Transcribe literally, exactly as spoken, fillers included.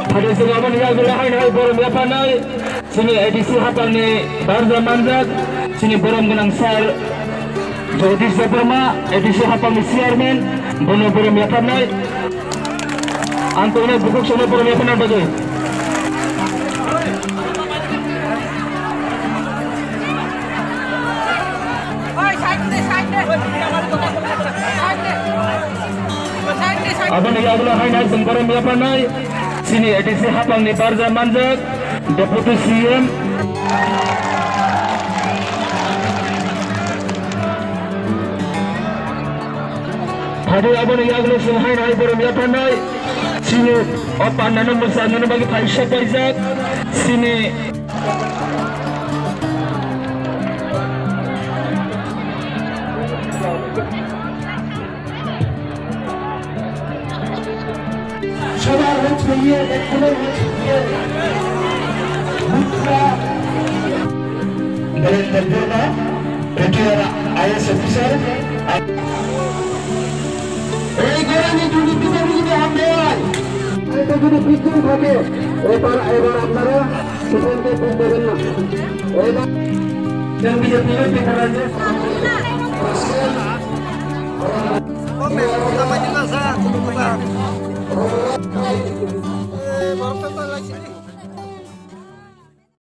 Phai sini aboni yagulo haino hai borom yapharnai. Chini A D C hapangni barja manjak, chini borom gwnang sir Jagadish Debbarma, A D C hapangni chairman, bono borom yapharnai. Ang tongnai bukhuk sono borom yapharnai bagwi. Aboni yagulo haino chwng borom yapharnai. Chini A D C hapangni barja manjak Deputy C M. Phadi aboni yagulo chwng haino hai borom yapharnai. Chini o pandano mwchanani bagwi phaisa paijak. Chini সবার হচ্ছে ইয়ে, এক্ষুনি হচ্ছে ইয়ে। মুদ্রা। Birendra Debbarma, retired I A S officer. এই গরমে যদি পিঠে যদি হাত দেয়, এটা যদি বিদ্যুৎ থাকে, এবার, এবার আপনারা সেখানকে ভোট দেবেন না। এবার বিজেপি